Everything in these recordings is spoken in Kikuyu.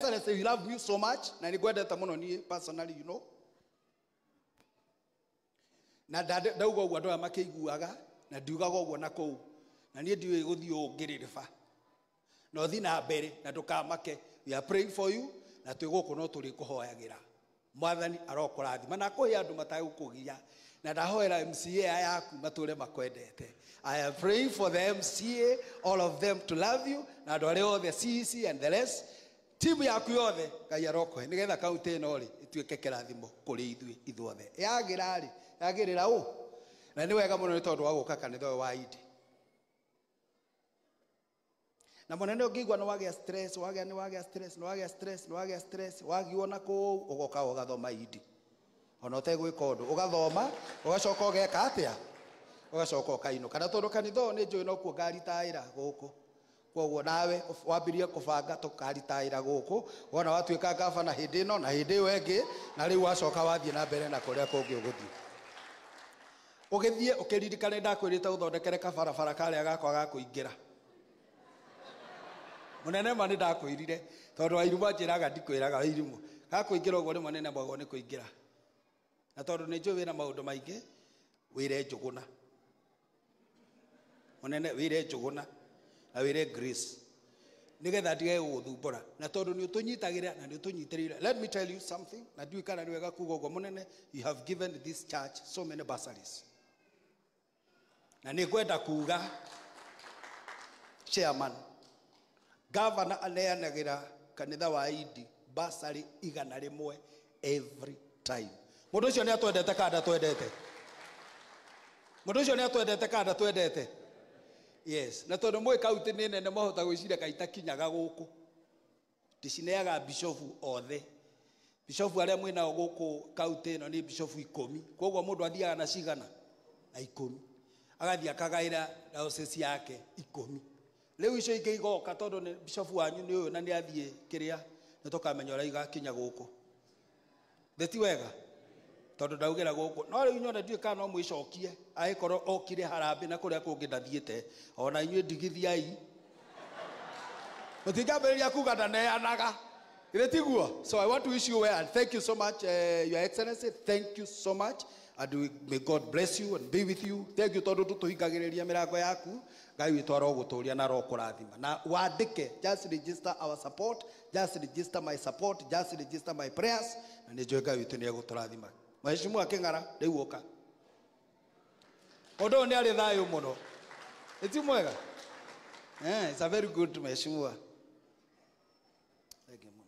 Excellency, we love you so much na nĩ ngwendete mũno niĩ personally, you know. Na ndauga ũguo andũ aya makĩiguaga na ndiugaga ũguo na kũu na niĩ ndiũĩ gũthiĩ ũũ ngĩrĩrĩba na ũthiĩ na mbere na ndũkamake. We are praying for you na twĩ gũkũ no tũrĩkũhoyagĩra. Mwathani arokũrathima na akũhe andũ matagũkũgia na ndahoera MCA yaku matũre makwendete. I am praying for the MCA, all of them to love you na andũ arĩa othe CEC and the rest, timu yaku yothe Ngai arokũhe nĩgetha kaunti ĩno rĩ ĩtuĩke kĩrathimo kũrĩ ithuĩ ithuothe. Yagĩra rĩ yagĩrĩra ũ na nĩ wega mũno nĩ tondũ wa gũka kanitha ũyũ wa Indi. Na mũnene ũngĩigua nĩ wagĩa stress, wagĩa nĩ wagĩa stress, nĩ wagĩa stress, nĩ wagĩa stress, wagiwo na kũu ũgoka ũgathoma Indi. Ona ũtegwĩka ũndũ, ũgathoma, ũgacoka ũgeka atĩa? Ũgacoka ũkainũka. Na tondũ kanitha ũyũ nĩ njũĩ nokuo ngaritaĩra gũkũ. Kwoguo nawe wambirie kũbanga tũkaritaĩra gũkũ, wona watuĩka gavana hĩndĩ ĩno na hĩndĩ ĩyo ĩngĩ, na rĩu wacoka wathiĩ na mbere na kũrĩa kũngĩ ũgũthiĩ. Ũgĩthiĩ ũkĩririkane ndakwĩrĩte ũthondekere kabarabara karĩa gakwa ga kũingĩra. Mũnene ma nĩ ndakwĩrire tondũ Wairimũ anjĩraga ndikwĩraga Wairimũ gakũingĩra ũguo rĩmwe nĩ nemagwo nĩ kũingĩra. Na tondũ nĩ njũĩ wĩna maũndũ maingĩ, wĩre Njũgũna. Mũnene wĩre Njũgũna na wĩre Grace nĩgetha ndigage gũgũthumbũra. Na tondũ nĩ ũtũnyitagĩrĩra na nĩ ũtũnyitĩrĩire. Let me tell you something, na ndiũĩ kana nĩ wega kuga ũguo mũnene, you have given this church so many bursaries. Na nĩ ngwenda kuga chairman, governor aneanagĩra kanitha wa Indi bursary 100 every time. Mũndũ ũcio nĩ atwendete kana ndatwendete? Mũndũ ũcio nĩ atwendete kana ndatwendete? Yes. Na tondũ mũĩ kaunti nĩ nene mwahota gwĩciria kaĩ itakinyaga gũkũ. Ndĩcineaga bishofu othe. Bishofu arĩa mwĩnao gũkũ kaunti ĩno nĩ bishofu 10. Koguo mũndũ athiaga na cigana? Na 10. Agathiĩ akagaĩra diocese yake 10. Rĩu icio ingĩ igoka tondũ nĩ bishofu wanyu nĩ ũyũ na nĩ athiĩ kĩrĩa, nĩ tũkamenya ũrĩa igakinya gũkũ. Thĩ ti wega? Tondũ ndaugĩra gũkũ. No rĩu nyone ndiũĩ kana no mwĩcokie, angĩkorwo okire harambĩ na kũrĩa kũngĩ ndathiĩte. Ona inyuĩ ndigithiai. Mũtingĩambĩrĩria kuga ndaneanaga. Githĩ tiguo? So I want to wish you well and thank you so much, Your Excellency. Thank you so much. And may God bless you and be with you. Thank you tondũ tũtũhingagĩrĩria mĩrango yaku. Ngai witũ arogũtũria na arokũrathima. Na wandĩke, just register our support, just register my support, just register my prayers. Na nĩ njũĩ Ngai witũ nĩ egũtũrathima. Mheshimiwa Kĩng'ara, rĩu ũka. Mũndũ ũyũ nĩ arĩ thayũ mũno. Nĩ ti mwega? It's a very good mheshimiwa. Thank you mũno.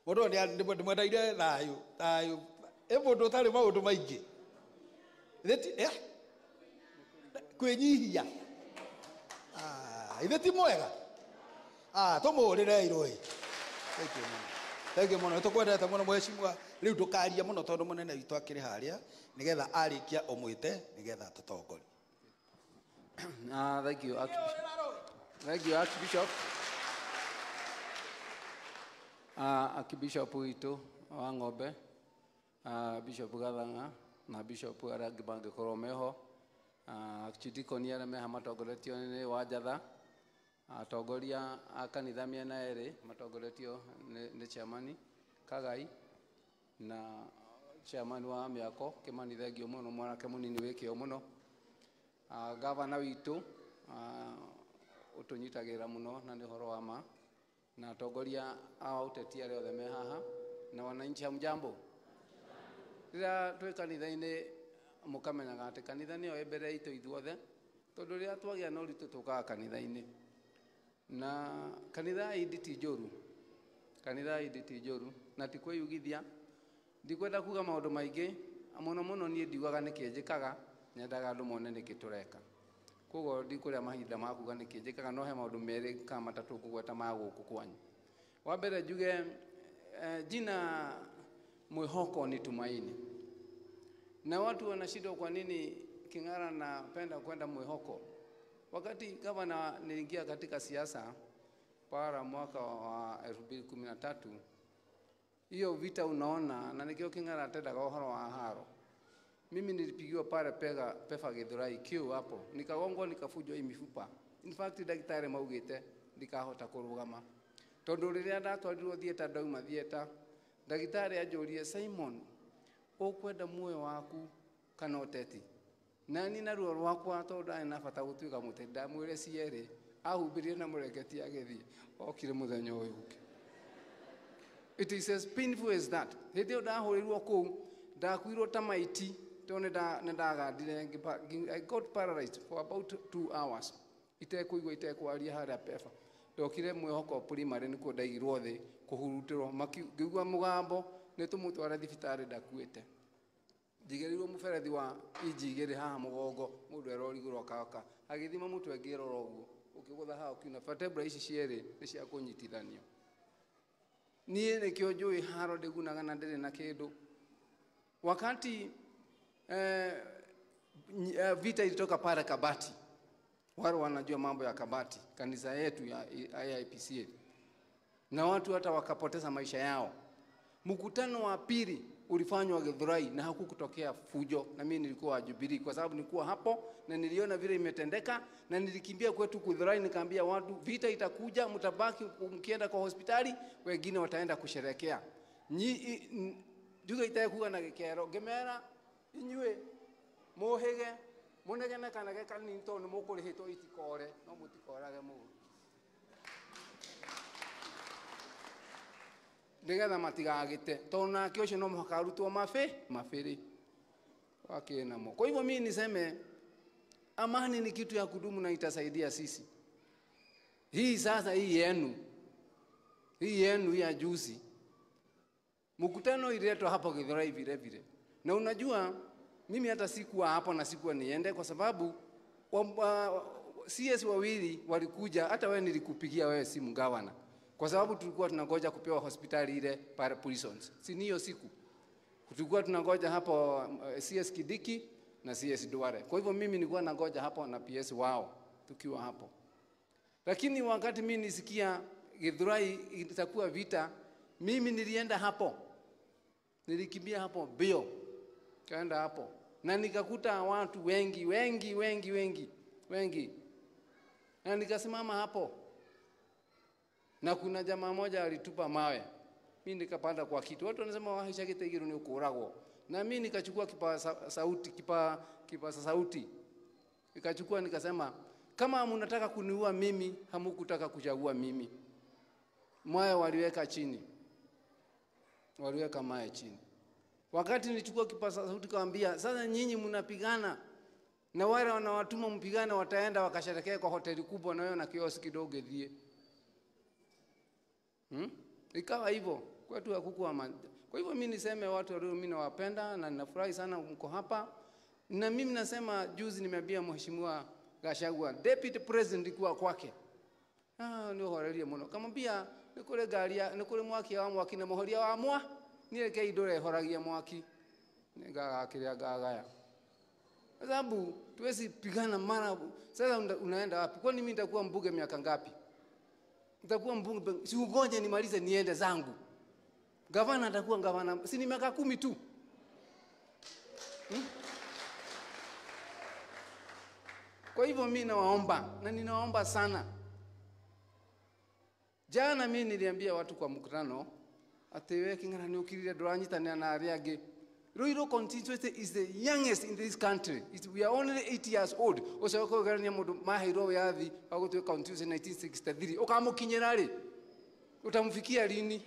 Mũndũ ũyũ ndĩmwendeire thayũ, thayũ. Ĩ mũndũ ũtarĩ maũndũ maingĩ. Kwĩnyihia. Ithe ti mwega? Tũmũhũrĩre irũĩ. Thank you mũno. Thank you mũno. Tũkwendete mũno mheshimiwa. Rĩu ndũkarie mũno tondũ mũnene witũ akĩrĩ harĩa nĩgetha arĩkia ũmwĩte nĩgetha tũtongorie. Thank you, Archbishop. Thank you, Archbishop. Archbishop witũ wa Ng'ombe, Bishop Gathang'a na Bishop arĩa angĩ mangĩkorwo meho, Archdeacon arĩa meha matongoretio nĩ Wanjatha, atongoria a kanitha mĩena ĩrĩ matongoretio nĩ chairman Kagai na chairman wa mĩako Kĩmani, thengio mũno, mwanake mũnini wĩ kĩo mũno. Gavana witũ ũtũnyitagĩrĩra mũno na nĩ ũhoro wa ma, na atongoria a ũteti arĩa othe me haha na wananchi, hamjambo. Rĩrĩa twĩ kanitha-inĩ mũkamenyaga atĩ kanitha nĩyo ĩ mbere itũ ithuothe, tondũ rĩrĩa twagĩa na ũritũ tũkaga kanitha-inĩ. Na kanitha ya Indi ti njũru, kanitha ya Indi ti njũru, na ti kwĩyugithia. Ndikwenda kuga maũndũ maingĩ mũno mũno, niĩ ndiugaga nĩkĩ njĩkaga, nyendaga andũ mone nĩkĩ tũreka. Koguo ndikũrĩa mahinda ma kuga nĩkĩ njĩkaga, no he maũndũ merĩ kana matatũ ngũgweta ma gũkũ kwanyu. Wa mbere njuge, jina Mwihoko ni tumaini. Na watu wanashindwa kwa nini King'ara napenda kwenda Mwihoko. Wakati gavana niliingia katika siasa para mwaka wa 2013, hiyo vita unaona, na nikio King'ara atendaga ũhoro wa haro. Mimi nilipigiwa pale pega pefa Githurai Q hapo, nikagongwa nikafujwa hii mifupa. In fact daktari maugite ndikahota kurugama. Tondu riria ndatwarirwo theater ndauma theater, ndagĩtarĩ anjũrie, Simon, ũkwenda muoyo waku kana ũteti? Nani na ruo rwakwa tondu ndarĩ na bata gũtuĩka mũteti, ndamwĩre cierĩ, ahumbĩrire na mũrengeti agĩthiĩ, okire mũthenya ũyũ ũngĩ. It is as painful as that. Hĩndĩ ĩyo ndahũrĩirwo kũu, ndakuirwo ta maiti, tondũ nĩ ndagandire, I got paralyzed for about 2 hours. Itekũigua, itekwaria harĩa pefa. Ndokire mwĩhoko primary nĩkuo ndaigirwo thĩ kũhurutĩrwo, ngĩigua mũgambo nĩ tũmũtware thibitarĩ ndakuĩte. Njigĩrĩirwo mũberethi wa inji igĩrĩ haha mũgongo, mũndũ erorigũrwo akaka. Agĩthima mũtwe ngĩrora ũguo, ũkĩgũtha haha ũkiuna. Vertebra ici cierĩ nĩ cia kũnyitithanio. Niĩ nĩkĩo njũĩ haro ndĩgunaga na ndĩrĩ na kĩndũ. Wakati vita ilitoka pale Kabati, wale wanajua mambo ya Kabati, kanisa yetu ya IIPCA, na watu hata wakapoteza maisha yao. Mkutano wa pili ulifanywa Githurai na hakukutokea fujo, na mimi nilikuwa Jubilee kwa sababu nilikuwa hapo na niliona vile imetendeka, na nilikimbia kwetu Githurai nikaambia watu vita itakuja, mtabaki mkienda kwa hospitali, wengine wataenda kusherekea. Njuge itekuga na gikero ngimera inyue muhige munegene kana gekanini tondu mukurihitwo itikore no mutikorage mundu nigetha matigagite tondu nake ucio no muhaka arutwo mabiri wakinamo. Kwa hivyo mimi niseme amani ni kitu ya kudumu na itasaidia sisi. Hii sasa hii yenu ya juzi, mkutano ililetwa hapo Githurai vile vile. Na unajua mimi hata sikuwa hapo na sikuwa niende kwa sababu CS wawili walikuja, hata wewe nilikupigia wewe simu gavana, kwa sababu tulikuwa tunangoja kupewa hospitali ile pale prisons. Si niyo siku tulikuwa tunangoja hapo CS Kidiki na CS Duare. Kwa hivyo mimi nilikuwa nangoja hapo na PS wao tukiwa hapo. Lakini wakati mimi nisikia Githurai itakuwa vita, mimi nilienda hapo. Nilikimbia hapo bio. Kaenda hapo. Na nikakuta watu wengi, wengi, wengi, wengi, wengi. Na nikasimama hapo. Na kuna jamaa moja alitupa mawe. Mimi nikapanda kwa kitu. Watu wanasema wahisha gite ni ukuragwo. Na mimi nikachukua kipaza sauti. Nikachukua nikasema, kama mnataka kuniua mimi, hamukutaka kuchagua mimi. Mawe waliweka chini. Waliweka mawe chini. Wakati nilichukua kipaza sauti kaambia, sasa nyinyi mnapigana na wale wanawatuma mpigane wataenda wakasherekea kwa hoteli kubwa na wewe na kioski kidogo dhie. Ikawa hivyo. Kwetu hakukuwa. Kwa hivyo mimi niseme watu walio mimi nawapenda na ninafurahi sana mko hapa. Na mimi nasema juzi nimeambia Mheshimiwa Gachagua, Deputy President kwa kwake. Ni horerie muno. Kamwambia nikure gari nikure mwaki wa mwaki na muhoria wa mwa nireke indore horagia mwaki. Ningaga kiria ngagaya. Kwa sababu tuwezi pigana mara sasa unaenda wapi? Kwani mimi nitakuwa mbunge miaka ngapi? Nitakuwa mbunge, si ugonje nimalize niende zangu. Gavana atakuwa gavana, si ni miaka 10 tu. Kwa hivyo mimi nawaomba, na ninawaomba sana. Jana mimi niliambia watu kwa mkutano ati we King'ara ni ukirire nduranyitania na aria angi. Ruiru constituency is the youngest in this country. We are only 8 years old. Ucoke ugerania mundu maheirwo wiathi wa gutuika constituency 1963. Ukamukinyira ri? Utamfikia lini?